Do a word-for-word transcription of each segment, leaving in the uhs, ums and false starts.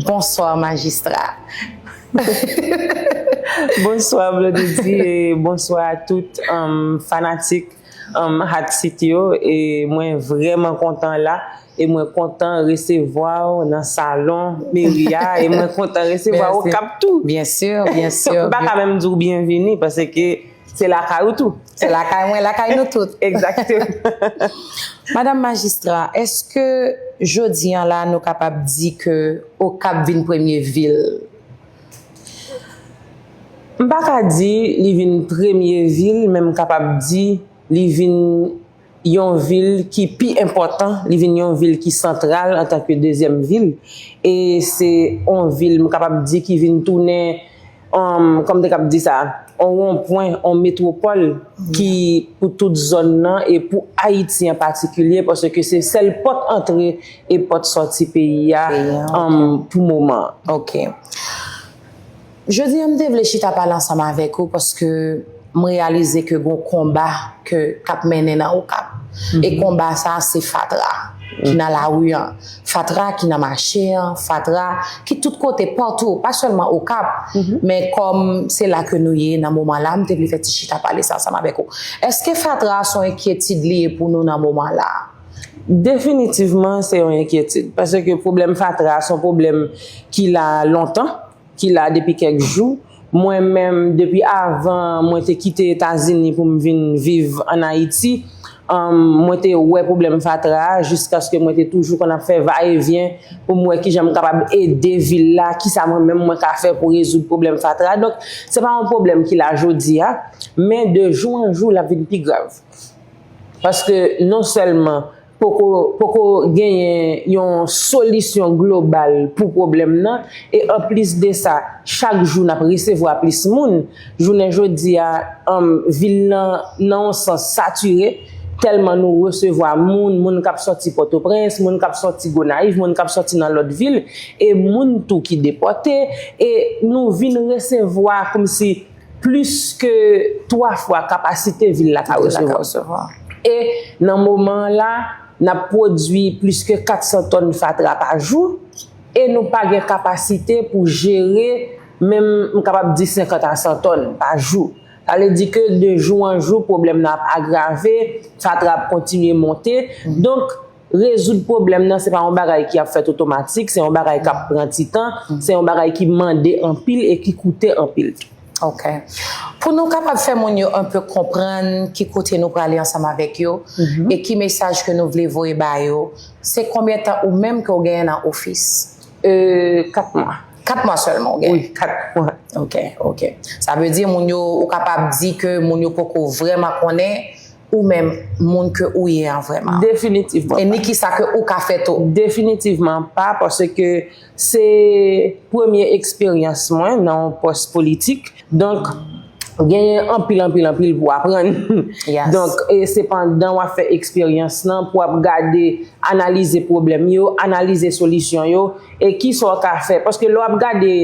Bonswa, majistra. Bonswa, Blondedy, e bonswa a tout um, fanatik um, Hot Seat yo. E mwen vrèman kontan la. E mwen kontan resevwa w nan salon meri a. E mwen kontan resevwa w Okap tou. Byen si, byen si. M pa ka menm di w byenvini, paske se lakay ou tou. Se lakay mwen, lakay nou tout. Egzakteman. Madanm Majistra, èske jodi an la nou kapab di ke Okap vin premye vil? M pa ka di li vin premye vil, men m kapab di li vin yon vil ki pi enpòtan, li vin yon vil ki santral antanke dezyèm vil. E se yon vil, m kapab di, ki vin tounen um, kòm te kab di sa, on wonpwen, on metwopòl ki pou tout zòn nan e pou Ayiti an patikilye, paske se sèl pòt antre e pòt sòti peyi a um, pou moman an. Ok. Jodi an, m te vle chita pale ansanm avèk ou paske m reyalize ke gon konba ke k ap mennen nan Okap. E konba sa se fatra ki nan lari an, fatra ki nan mache an, fatra ki tout kote, patou, pa sèlman Okap, men kòm se la ke nou ye nan moman la, m te vle fè ti chita pale sa ansanm avèk ou. Èske fatra a se yon enkyetid li ye pou nou nan moman la? Definitivman, se yon enkyetid. Paske pwoblèm fatra a se yon pwoblèm ki la lontan, ki la depi kèk jou. Mwen menm, depi avan mwen te kite Etazini pou m vin viv ann Ayiti, um, mwen te wè pwoblèm fatra a jiskaske mwen te toujou konn ap fè vayevyen pou m wè kijan m kapab ede vil la, kisa mwen menm mwen ka fè pou rezoud pwoblèm fatra a. Donk, se pa yon pwoblèm ki la jodi a, men de jou an jou, l ap vin pi grav. Paske non sèlman poko, poko genyen yon solisyon global pou pwoblèm nan, e anplis de sa, chak jou n ap resevwa plis moun. Jounen jodi a, um, vil nan, nan yon sans, satire, tèlman nou resevwa moun, moun k ap sòti Pòtoprens, moun k ap sòti Gonayiv, moun k ap sòti nan lòt vil, e moun tou ki depòte, e nou vin resevwa kòmsi plis ke twa fwa kapasite vil la ka resevwa. E nan moman an la, n ap pwodui plis ke kat san tòn fatra pa jou, e nou pa gen kapasite pou jere menm, m kapab di, senkant a san tòn pa jou. Sa vle di ke de jou an jou, pwoblèm nan ap agrave, fatra ap kontinye monte. Donk, rezoud pwoblèm nan, se pa yon bagay ki ap fèt otomatik, se yon bagay k ap pran ti tan, se yon bagay ki mande anpil e ki koute anpil tou. Ok. Pou nou kapab fè moun yo enpe konprann ki kote nou prale ansanm avèk yo e ki mesaj ke nou vle voye ba yo, se konbyen tan ou menm ke w genyen nan ofis? Euh, kat mwa. Kat mwa sèlman w genyen? Wi, kat mwa. Ok, ok. Sa vle di moun yo, ou kapab di ke moun yo poko vrèman konnen ou menm moun ke ou ye an vrèman. Definitivman. E ni kisa ke ou ka fè tou. Definitivman pa, paske se premye eksperyans mwen nan yon pòs politik. Donk, genyen anpil, anpil, anpil pou aprann. Donk, e se pandan w ap fè eksperyans lan, pou w ap gade, analize pwoblèm yo, analize solisyon yo, e kisa w ka fè. Paske lè w ap gade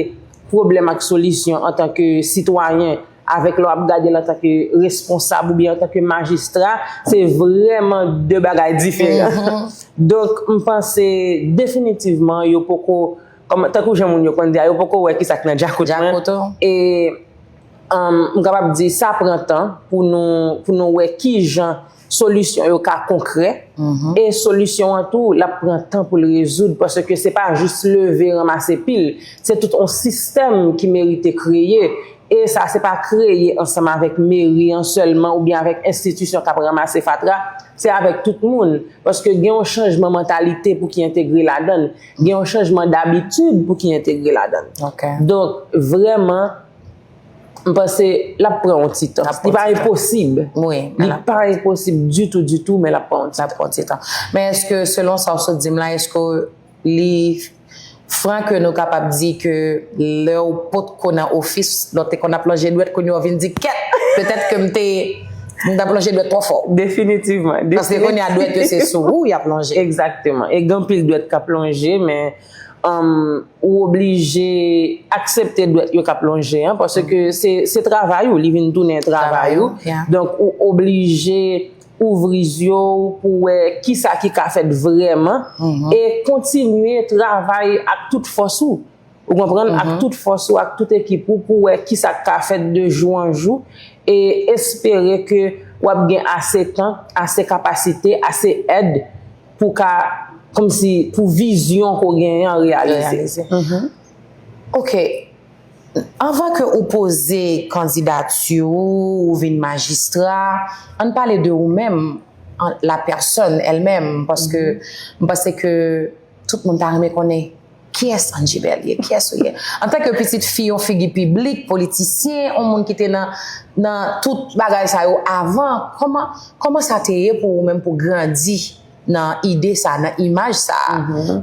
pwoblèm ak solisyon antanke sitwayen, avèk lè w ap gade l antanke responsab oubyen antanke majistra, se vrèman de bagay diferan. Donk, m panse definitivman yo poko, kòm, tankou jan moun yo konn di a, yo poko wè kisa k nan djakout mwen. E, um, m kapab di sa pran tan pou nou, pou nou wè kijan solisyon yo ka konkrè. E solisyon an tou, l ap pran tan pou l rezoud, paske se pa jis leve, ranmase pil. Se tout yon sistèm ki merite kreye. E sa, se pa kreye ansanm avèk meri an sèlman oubyen avèk enstitisyon k ap ranmase fatra. Se avèk tout moun. Paske gen yon chanjman mantalite pou ki entegre ladan l. Gen yon chanjman dabitid pou ki entegre ladan l. Donk, vrèman, m panse l ap pran yon ti tan. Li pa enposib. Li pa enposib ditou, ditou, men l ap pran yon ti tan. L ap pran yon ti tan. Men èske, selon sa w sot di m la, èske li fran ke nou kapab di ke lè w potko nan ofis, lè w te konn ap lonje dwèt, kounye a w vin di, kèt! Petèt ke m te, m t ap lonje dwèt twò fò. Definitivman. Paske kounye a dwèt yo se sou ou y ap lonje. Egzakteman. E gen anpil dwèt k ap lonje, men um, ou oblije aksepte dwèt yo k ap lonje an, paske se, se travay ou, li vin tounen travay ou. Donk, ou oblije ouvri zye w pou wè kisa ki ka fèt vrèman e kontinye travay ak tout fòs ou. Ou konprann? Ak tout fòs ou, ak tout ekip ou, pou wè kisa k ka fèt de jou an jou, e espere ke w ap gen ase tan, ase kapasite, ase èd pou ka, kòmsi, pou vizyon ke w genyen an reyalize. Ok. Anvan ke ou poze kandidati ou, ou vin majistra, ann pale de ou menm, la personne elle-même, paske m panse ke tout moun ta renmen konnen kiyès Angie Bell ye, kiyès ou ye. Antanke pitit fi yon figi piblik, politisyen, yon moun ki te nan, nan tout bagay sa yo avan, kòman, kòman sa te ye pou ou menm pou grandi nan ide sa, nan imaj sa,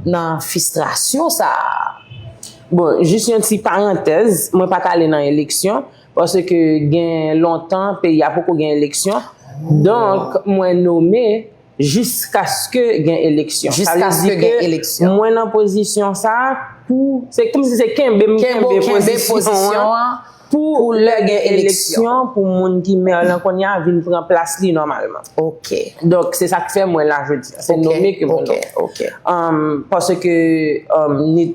nan fistrasyon sa? Bon, jis yon ti parantèz, mwen pa t ale nan eleksyon, paske gen lontan peyi a poko gen eleksyon. Donk, mwen nome jiskaske gen eleksyon. Sa vle di ke mwen nan pozisyon sa a pou, se kòmsi se kenbe m kenbe pozisyon an pou lè gen eleksyon, pou moun ki mè lan kounye a vin pran plas li nòmalman. Ok. Donk, se sa k fè mwen la jodi a. Se nome ke mwen nome. Ok. Paske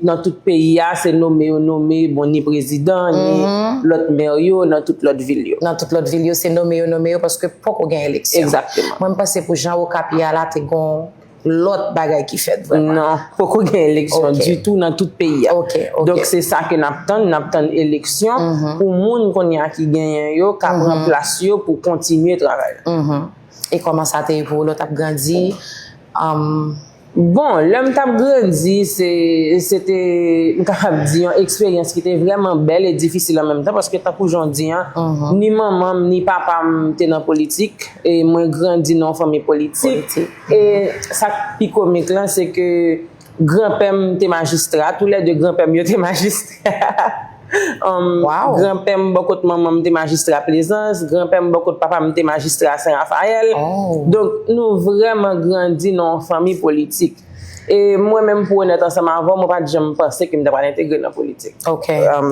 nan tout peyi a, se nome yo nome, bon, ni prezidan, ni lòt mè yo nan tout lòt vil yo. Nan tout lòt vil yo, se nome yo nome yo paske poko gen eleksyon. Egzakteman. Mwen, m panse pou jan Okap ye a la, te gon lòt bagay ki fèt vrèman. Non, poko gen eleksyon ditou nan tout peyi a. Ok, ok. Donk, se sa ke n ap tann, n ap tann eleksyon pou moun kounye a ki genyen yo ka pran plas yo pou kontinye travay la. E kòman sa te ye pou ou lè w t ap grandi? Bon, lè m t ap grandi, se, se te, m kapab di, yon eksperyans ki te vrèman bèl e difisil an menm tan, paske tankou jan w di an, ni manman m, ni papa m te nan politik, e mwen grandi nan yon fanmi politik. E sa k pi komik lan, se ke granpè m te majistra, toulède granpè m yo te majistra. Granpè m bò kot manman m te majistra Plezans, granpè m bò kot papa m te majistra Sen Rafayèl. Donk, nou vrèman grandi nan yon fanmi politik. E mwen menm, pou onèt ansanm avè w, mwen pa t janm panse ke m ta pral entegre nan politik.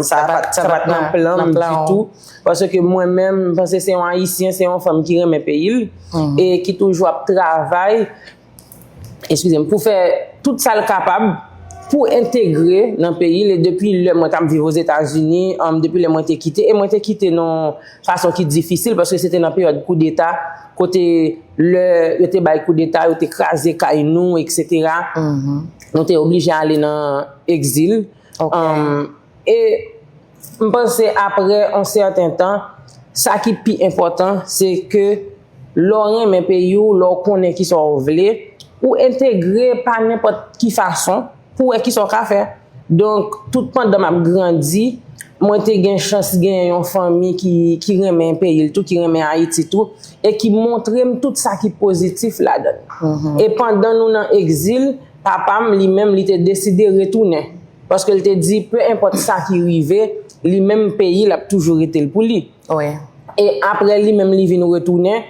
Sa pa t nan plan m ditou. Paske mwen menm, m panse se yon Ayisyen, se yon fanm ki renmen peyi l e ki toujou ap travay eskize m, pou fè tout sa l kapab pou entegre nan peyi l. E depi lè mwen t ap viv Ozetazini, depi lè mwen te kite, e mwen te kite nan yon fason ki difisil, paske se te nan peryòd koudeta, kote lè yo te bay koudeta, yo te kraze kay nou, etsetera. Nou te oblije ale nan egzil. E m panse apre yon sèten tan, sa ki pi enpòtan, se ke lè w renmen peyi w, lè w konnen kisa w vle, ou entegre pa nenpòt ki fason pou w wè kisa w ka fè. Donk, tout pandan m ap grandi, mwen te gen chans genyen yon fanmi ki, ki renmen peyi l tou, ki renmen Ayiti tou, e ki montre m tout sa ki pozitif ladan l. E pandan nou nan egzil, papa m, li menm, li te deside retounen. Paske l te di, pe enpòt sa ki rive, li menm peyi l ap toujou rete l pou li. E apre li menm li vin retounen,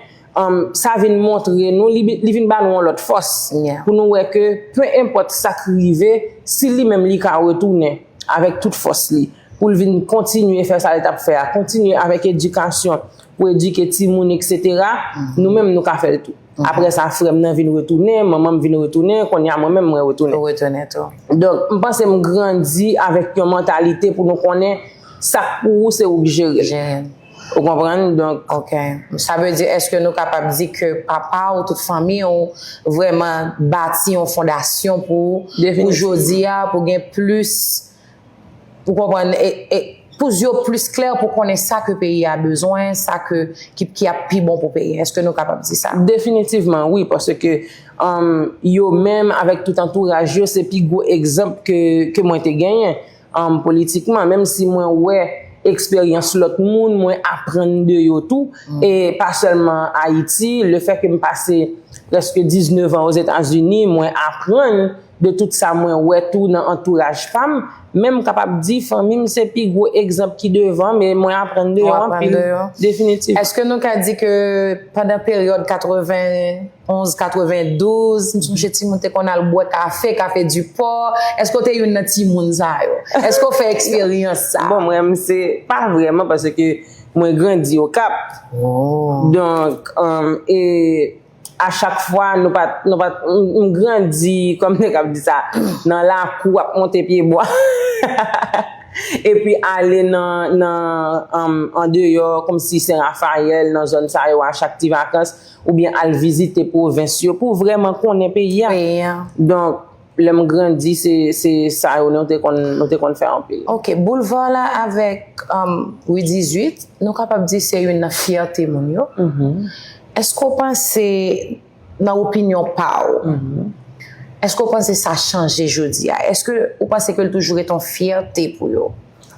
sa vin montre nou, li, li vin ba nou yon lòt fòs. Pou nou wè ke pe enpòt sa k rive, si li menm li ka retounen avèk tout fòs li, pou l vin kontinye fè sa l t ap fè a, kontinye avèk edikasyon, pou edike timoun, etsetera, nou menm nou ka fè l tou. Apre sa, frè m nan vin retounen, manman m vin retounen, kounye a mwen menm mwen retounen. Ou retounen tou. Donk, m panse m grandi avèk yon mantalite pou nou konnen sa k pou ou, se ou k jere l. Ou konprann? Donk, Ok. Sa vle di, èske nou kapab di ke papa w, tout fanmi w, vrèman bati yon fondasyon pou ou, pou jodi a, pou gen plis Pou konprann, e, e, pou zye w plis klè, pou konnen sa ke peyi a bezwen, sa ke, ki, ki ap pi bon pou peyi a. Èske nou kapab di sa? Definitivman, wi, paske um, yo menm, avèk tout antouraj yo, se pi gwo egzanp ke, ke mwen te genyen um, politikman. Menm si mwen wè eksperyans lòt moun, mwen aprann de yo tou, e pa sèlman Ayiti, lefètke m pase prèske diznèf an Ozetazini, mwen aprann de tout sa mwen wè tou nan antouraj pa m, men m kapab di fanmi m se pi gwo egzanp ki devan, men mwen aprann de yo anpil, definitivman. Èske nou ka di ke pandan peryòd katrevenonz, katrevendouz, m sonje timoun te konn al bwè kafe, kafe di pò, èske w te youn nan timoun sa yo? Èske w fè eksperyans sa? Bon, mwen, m se pa vrèman, paske mwen grandi Okap. Donk, um, e A chak fwa, nou pa, nou pa, m, m grandi, kòm nèg ap di sa, nan lakou, ap monte pye bwa. Epi ale nan, nan, um, andeyò, kòmsi Sen Rafayèl, nan zòn sa yo, a chak ti vakans, oubyen al vizite pwovens yo, pou vrèman konnen peyi a. Peyi a. Donk, lè m grandi, se, se sa yo nou te konn, nou te konn fè anpil. Ok, boulva la avèk, um, ri dizuit, nou kapab di se youn nan fyète moun yo. Mhm. Èske w panse, nan opinyon pa w, mhm, èske w panse sa chanje jodi a? Èske ou panse ke l toujou ret yon fyète pou yo?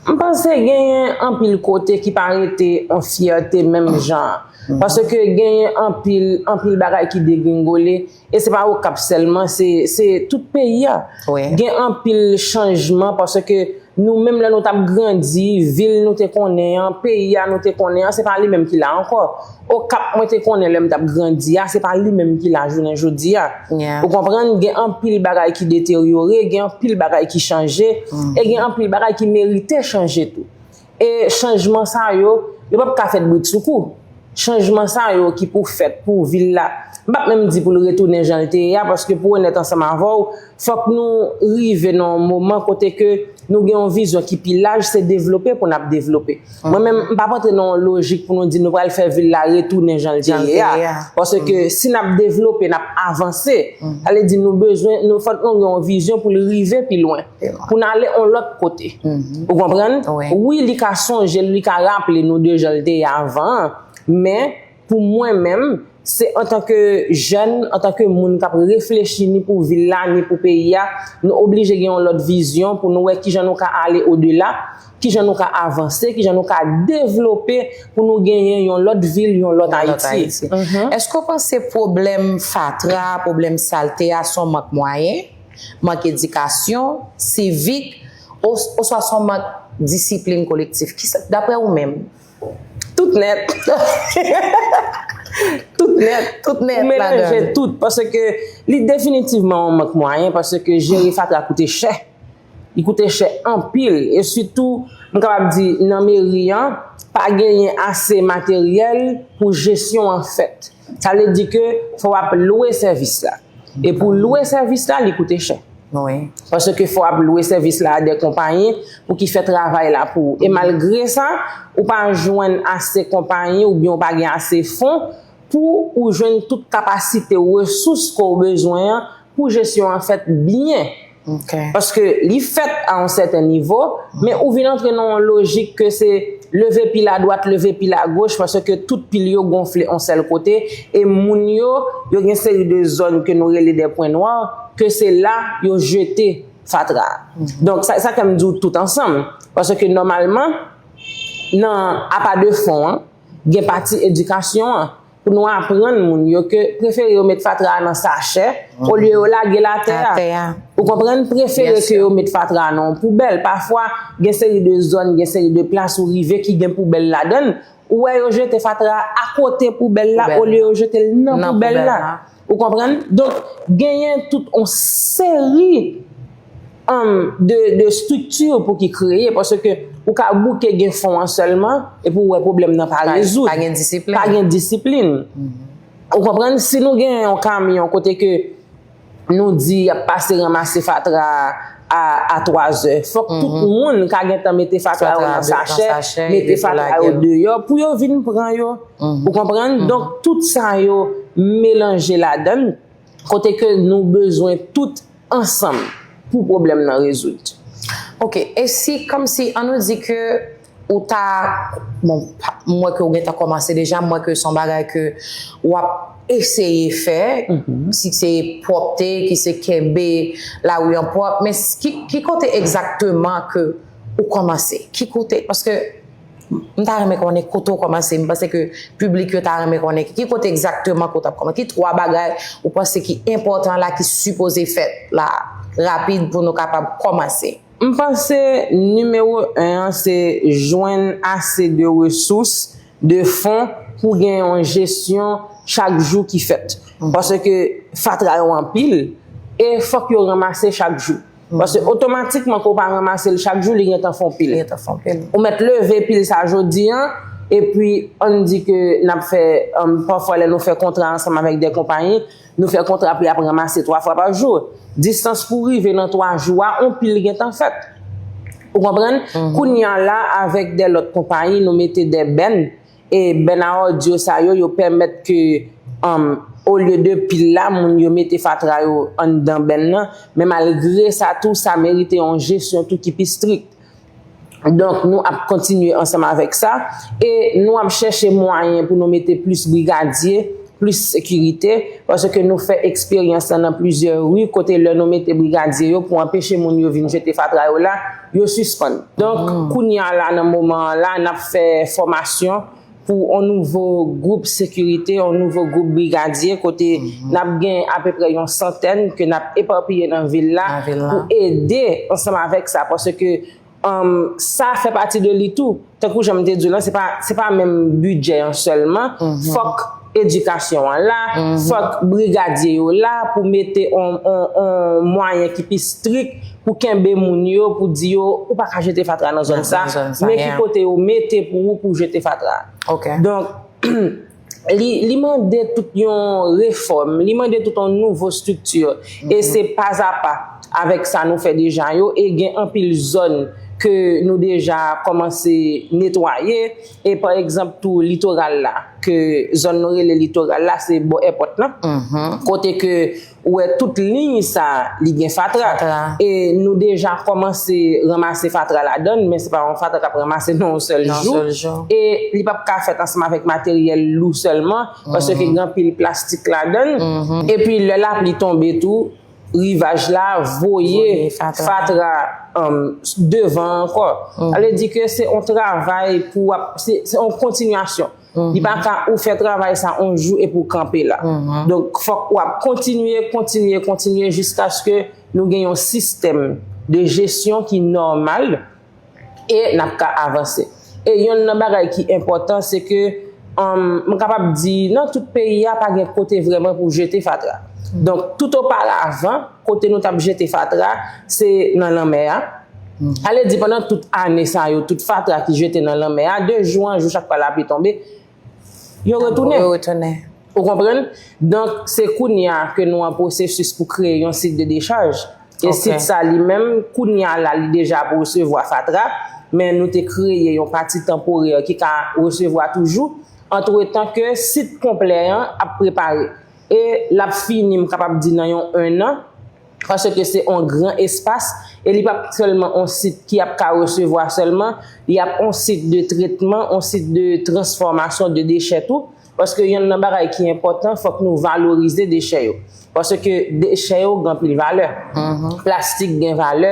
M panse genyen anpil kote ki pa rete yon fyète menm jan. Mhm. Paske genyen anpil, anpil bagay ki degringole. E se pa Okap sèlman, se, se tout peyi a. Wi. Gen anpil chanjman paske nou menm lè nou t ap grandi, vil nou te konnen an, peyi a nou te konnen an, se pa li menm ki la ankò. Okap mwen te konnen lè m t ap grandi a, se pa li menm ki la jounen jodi a. Yeah. Ou konprann? Gen anpil bagay ki deteryore, gen anpil bagay ki chanje, mhm, e gen anpil bagay ki merite chanje tou. E chanjman sa yo, yo p ap ka fèt bridsoukou. Chanjman sa yo ki pou fèt pou vil la, m p ap menm di pou l retounen jan l te ye a, paske pou onèt ansanm avè w, fòk nou rive nan yon moman kote ke nou gen yon vizyon ki pi laj, se devlope pou n ap devlope. Mwen menm, m p ap antre nan yon lojik pou nou di nou pral fè vil la retounen jan l te ye a. Jan l te ye a. Paske si n ap devlope, n ap avanse. Sa vle di nou bezwen, nou, fòk nou gen yon vizyon pou l rive pi lwen. Pou n ale yon lòt kote. Mhm. Ou konprann? Wi. Wi, li ka sonje l, li ka raple nou de jan l te ye avan an. Men, pou mwen menm, se antanke jèn, antanke moun k ap reflechi ni pou vil la, ni pou peyi a, nou oblije gen yon lòt vizyon pou nou wè kijan nou ka ale odela, kijan nou ka avanse, kijan nou ka devlope pou nou genyen yon lòt vil, yon lòt Ayiti. Yon lòt Ayiti. Mhm. Èske w panse pwoblèm fatra, pwoblèm salte a, se yon mank mwayen? Mank edikasyon, sivik, os-, oswa se yon mank disiplin kolektif? Kisa, daprè ou menm? Tout nèt. Tout nèt. Tout nèt. Ou melanje ladan l. Tout, paske li definitivman yon mank mwayen, paske jere fatra koute chè. Li koute chè anpil. E sitou, m kapab di, nan meri an, pa genyen ase materyèl pou jesyon an fèt. Sa vle di ke fò w ap lwe sèvis la. E pou lwe sèvis la, li koute chè. Wi. Paske fò w ap lwe sèvis la a de konpayi pou ki fè travay la pou ou. E malgre sa, ou pa jwenn ase konpayi oubyen ou pa gen ase fon pou ou jwenn tout kapasite, resous ke w bezwen an pou jesyon an fèt byen. Ok. Paske li fèt a yon sèten nivo, men ou vin antre nan yon lojik ke se leve pil adwat, leve pil agoch, paske tout pil yo gonfle yon sèl kote, e moun yo, yo gen seri de zòn ke nou rele de pwen nwa, ke se la yo jete fatra a. Mhm. Donk, sa, sa fè m di w tout ansanm, paske nòmalman, nan apa de fon an, gen pati edikasyon an, pou nou aprann moun yo ke prefere yo met fatra a nan sachè, olye yo lage l atè a. Atè a. Ou konprann? Prefere ke yo met fatra a nan yon poubèl. Pafwa, gen seri de zòn, gen seri de plas ou rive ki gen poubèl ladan l. Ou wè yo jete fatra a akote poubèl la, olye yo jete l nan poubèl la. Ou konprann? Donk, genyen tout yon seri, um, de, de estrikti pou ki kreye, paske ou ka bouke gen fon an sèlman, epi ou wè pwoblèm nan pa rezoud. Pa gen disiplin. Pa gen disiplin. Mhm. Ou konprann? Si nou gen yon kamyon kote ke nou di y ap pase ranmase fatra a, a twazè, fòk tout moun ka gentan mete fatra yo nan sachè, mete fatra yo deyò pou yo vin pran yo. Mhm. Ou konprann? Mhm. Donk, tout sa yo melanje ladan l, kote ke nou bezwen tout ansanm pou pwoblèm nan rezoud. Ok, e si, kòmsi, an nou di ke ou ta, bon, pa, m wè ke ou gentan kòmanse deja, m wè ke se yon bagay ke w ap eseye fè, mhm, si se pwòpte, ki se kenbe lari an pwòp, men s-, ki, ki kote egzakteman ke ou kòmanse? Ki kote? Paske m ta renmen konnen kote w kòmanse. M panse ke piblik yo ta renmen konnen ki kote egzakteman ke w t ap kòmanse. Ki twa bagay ou panse ki enpòtan la, ki sipoze fèt la, rapid pou nou kapab kòmanse? M panse nimewo en an se jwenn ase de resous, de fon pou gen yon jesyon chak jou ki fèt. Mhm. Paske fatra yo anpil e fòk yo ranmase chak jou. Paske otomatikman ke w pa ranmase l chak jou, li gentan fè yon pil. Li gentan fè yon pil. Ou mèt leve pil sa jodi an, Epi, ann di ke n ap fè, um, pafwa lè nou fè kontra ansanm avèk de konpayi, nou fè kontra pou y ap ranmase twa fwa pa jou. Distans pou rive nan twa jou a, on pil gentan fèt. Ou konprann? Kounye a la, avèk de lòt konpayi, nou mete de bèn. E bèn a òdi yo sa yo, yo pèmèt ke, um, olye de pil la, moun yo mete fatra yo anndan bèn nan. Men malgre sa tou, sa merite yon jesyon tou ki pi strik. Donk, nou ap kontinye ansanm avèk sa. E nou ap chèche mwayen pou nou mete plis brigadye, plis sekirite, paske nou fè eksperyans lan nan plizyè ri, kote lè nou mete brigadye yo pou anpeche moun yo vin jete fatra yo la, yo sispann. Donk, kounye a la, nan moman an la, n ap fè fòmasyon pou yon nouvo gwoup sekirite, yon nouvo gwoup brigadye, kote n ap gen apeprè yon santèn ke n ap epapiye nan vil la pou ede ansanm avèk sa, paske, um, sa fè pati de li tou. Tankou jan m te di w lan, se pa, se pa menm bidjè an sèlman. Fòk edikasyon an la, fòk brigadye yo la pou mete on, on, on mwayen ki pi strik pou kenbe moun yo, pou di yo, ou pa ka jete fatra nan zòn sa, men ki kote yo mete pou ou pou jete fatra. Donk, li, li mande tout yon refòm, li mande tout yon nouvo estrikti. E se pazapa avèk sa nou fè deja yo, e gen anpil zòn ke nou deja kòmanse netwaye. E pa egzanp tou litoral la, ke zòn nou rele litoral la, se bò èpòt lan. Kote ke ou wè tout liy sa, li gen fatra. E nou deja kòmanse ranmase fatra ladan l, men se pa yon fatra k ap ranmase nan yon sèl jou. E li p ap ka fèt ansanm avèk materyèl lou sèlman, paske gen anpil plastik ladan l. Epi lè lapli tonbe tou, rivaj la voye fatra, um, devan ankò. Sa vle di ke se yon travay pou w ap, se, se yon kontinyasyon. Li pa ka ou fè travay sa yon jou epi w kanpe la. Donk, fòk w ap kontinye, kontinye, kontinye jiskaske nou gen yon sistèm de jesyon ki nòmal e n ap ka avanse. E yonn nan bagay ki enpòtan, se ke, um, m kapab di, nan tout peyi a, pa gen kote vrèman pou jete fatra. Donk, tout oparavan, kote nou t ap jete fatra, se nan lanmè a. Sa vle di, pandan tout ane sa yo, tout fatra ki jete nan lanmè a, de jou an jou, chak fwa lapli tonbe, yo retounen. Ou konprann? Donk, se kounye a ke nou an pwosesis pou kreye yon sit de dechaj. E sit sa li menm, kounye a la, li deja ap resevwa fatra, men nou te kreye yon pati tanporè ki ka resevwa toujou, antretan ke sit konplè an ap prepare. E l ap fini, m kapab di, nan yon ennan, paske se yon gran espas, e li p ap sèlman yon sit ki ap ka resevwa sèlman, li ap yon sit de tretman, yon sit de transfòmasyon de dechè tou, paske yonn nan bagay ki enpòtan, fòk nou valorize dechè yo. Paske dechè yo gen anpil valè. Plastik gen valè,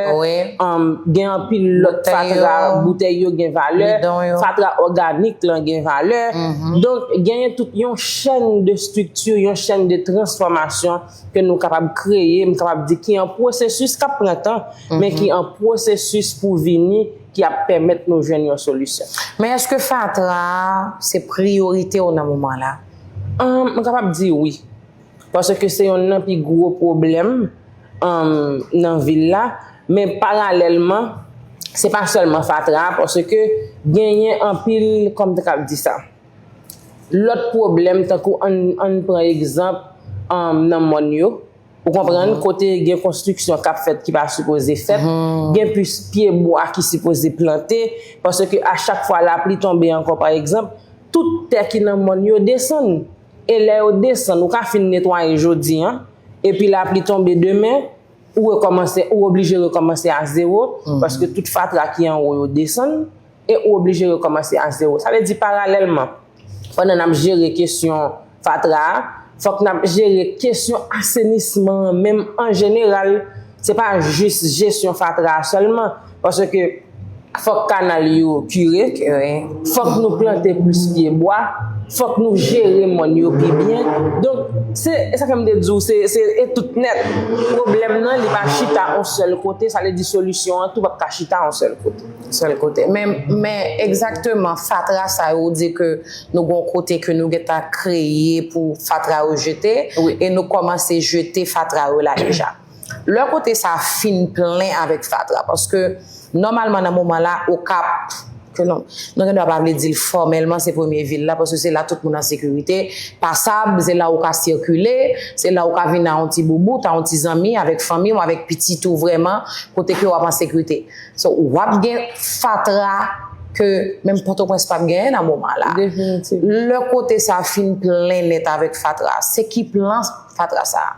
um, gen anpil lòt fatra, boutèy yo gen valè, fatra òganik lan gen valè. Donk, genyen tout yon chèn de estrikti, yon chèn de transfòmasyon ke nou kapab kreye, m kapab di ki an pwosesis k ap pran tan, men ki an pwosesis pou vini, ki ap pèmèt nou jwenn yon solisyon. Men èske fatra a se priyorite w nan moman la? Ahn, m kapab di wi. Paske se yonn nan pi gwo pwoblèm, ahn, nan vil la. Men paralèlman, se pa sèlman fatra a, paske genyen anpil, kòman m ta kab di sa? Lòt pwoblèm, tankou ann, ann pran egzanp, ahn, nan mòn yo, ou konprann, kote gen konstriksyon k ap fèt ki pa sipoze fèt, gen plis pye bwa ki sipoze plante, paske a chak fwa lapli tonbe ankò, pa egzanp, tout tè ki nan mòn yo desann. E lè yo desann, ou ka fin netwaye jodi a, epi lapli tonbe demen, ou rekòmanse, ou oblije rekòmanse a zewo, paske tout fatra ki anwo yo desann, e ou oblije rekòmanse a zewo. Sa vle di, paralèlman, pandan n ap jere kesyon fatra a, fòk n ap jere kesyon asenisman an menm an jeneral. Se pa jis jesyon fatra a sèlman, paske fòk kanal yo kire, fòk nou plante plis pye bwa, fòk nou jere mòn yo pi byen. Donk, se, e sa fè m te di w, se, se, e tout nèt. Pwoblèm nan, li pa chita yon sèl kote, sa vle di solisyon an tou p ap ka chita yon sèl kote. Sèl kote. Men, men egzakteman, fatra sa yo, ou di ke nou gon kote ke nou gentan kreye pou fatra yo jete, e nou kòmanse jete fatra yo la deja. Lè kote sa fin plen avèk fatra, paske nòmalman nan moman la, Okap, Ke nou, nou gen dwa pa vle di l fòmèlman, se premye vil la, paske se la tout moun an sekirite, pasab, se la ou ka sikile, se la ou ka vin a yon ti boubout, a yon ti zanmi, avèk fanmi w, avèk pitit ou vrèman, kote ke w ap an sekirite. So, w ap gen fatra ke menm Pòtoprens p ap genyen nan moman la. Definitivman. Lè kote sa fin plen nèt avèk fatra, se ki plan fatra sa?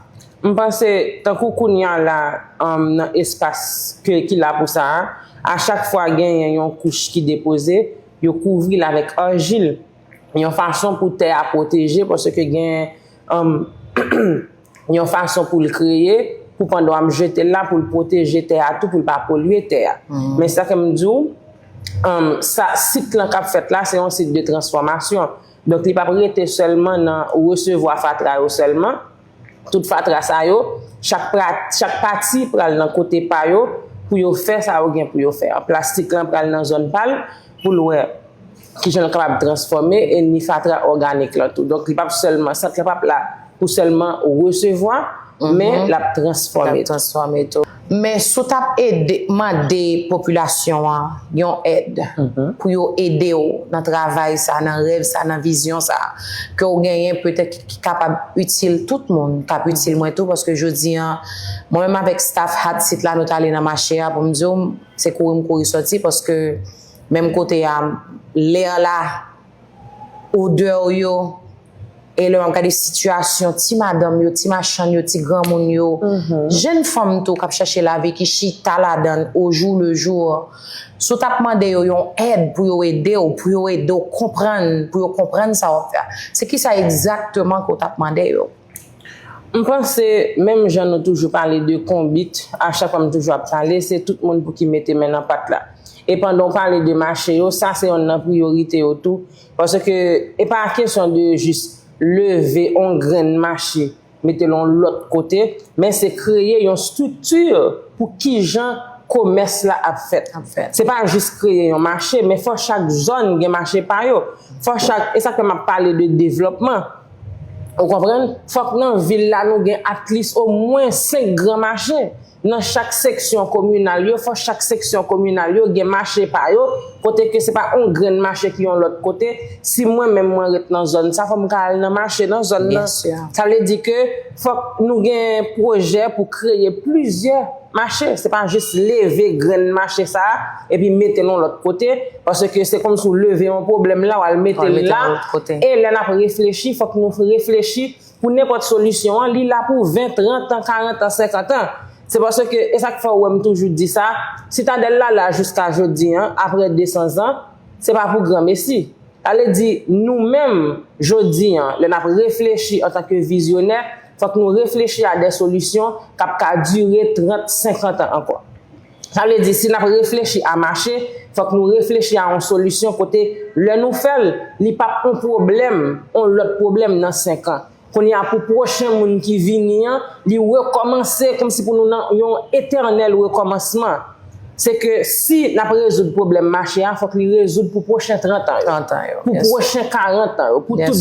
M panse, tankou kounye a la, um, nan espas ke, ki la pou sa a, a chak fwa genyen yon kouch ki depoze, yo kouvri l avèk ajil, yon fason pou tè a pwoteje, paske gen, um, yon fason pou l kreye, pou pandan w ap jete l la, pou l pwoteje tè a tou, pou l pa polye tè a. Men sa ke m di w, um, sa, sit lan k ap fèt la, se yon sit de transfòmasyon. Donk, li p ap rete sèlman nan resevwa fatra yo sèlman. Tout fatra sa yo, chak, pra, chak pati pral nan kote pa yo pou yo fè sa yo gen pou yo fè. Plastik lan pral nan zòn pa l pou l wè kijan l kapab transfòme e ni fatra òganik lan tou. Donk, li p ap sèlman, sant lan p ap la pou sèlman resevwa, men l ap transfòme tou. L ap transfòme tou. Men si w t ap ede, mande popilasyon an yon èd pou yo ede w nan travay sa, nan rèv sa, nan vizyon sa, ke w genyen petèt ki, ki kapab itil tout moun, k ap itil mwen tou, paske jodi an, mwen menm avèk staff Hot Sit la, nou t ale nan mache a, pou m di w, se kouri m kouri sòti, paske menm kote a, lè la, odè yo, e lè m ap gade sitiyasyon ti madanm yo, ti machann yo, ti granmoun yo, jèn fanm tou k ap chèche lavi, ki chita ladan l au jour le jour. Si w t ap mande yo yon èd pou yo ede w, pou yo ede w konprann, pou yo konprann sa w ap fè a, se kisa egzakteman ke w t ap mande yo? M panse, menm jan nou toujou pale de konbit, a chak fwa m toujou ap pale, se tout moun pou ki mete men nan pat la. E pandan w pale de mache yo, sa se yonn nan priyorite yo tou. Paske e pa kesyon de jis leve on grenn mache, mete l on lòt kote, men se kreye yon estrikti pou kijan komès la ap fèt. Ap fèt. Se pa jis kreye yon mache, men fò chak zòn gen mache pa yo. Fò chak, e sa k fè m ap pale de devlòpman. Ou konprann? Fòk nan vil la nou gen at least omwen senk gran mache. Nan chak seksyon kominal yo, fò chak seksyon kominal yo gen mache pa yo, kote ke se pa on grenn mache ki yon lòt kote. Si mwen menm mwen ret nan zòn sa, fò m ka al nan mache nan zòn nan. Sa vle di ke fòk nou gen pwojè pou kreye plizyè mache. Se pa jis leve grenn mache sa a epi mete l yon lòt kote, paske se kòmsi w leve yon pwoblèm la, w al mete l la. E lè n ap reflechi, fòk nou reflechi pou nenpòt solisyon an, li la pou ven, trant an, karant an, senkant an. Se paske, e sa k fè w wè m toujou di sa, Sitadèl la la jiska jodi an, apre de san zan, se pa pou granmesi. Sa vle di, nou menm, jodi an, lè n ap reflechi antanke vizyonè, fòk nou reflechi a de solisyon k ap ka dire trant, senkant an ankò. Sa vle di, si n ap reflechi a mache, fòk nou reflechi a yon solisyon kote, lè nou fè l, li p ap yon pwoblèm, yon lòt pwoblèm nan senk an. Kounye a, pou pwochen moun ki vini an, li rekòmanse kòmsi pou nou nan yon etènèl rekòmansman. Se ke si n ap rezoud pwoblèm mache a, fòk li rezoud pou pwochen trant an yo, pou pwochen karant an yo, pou tout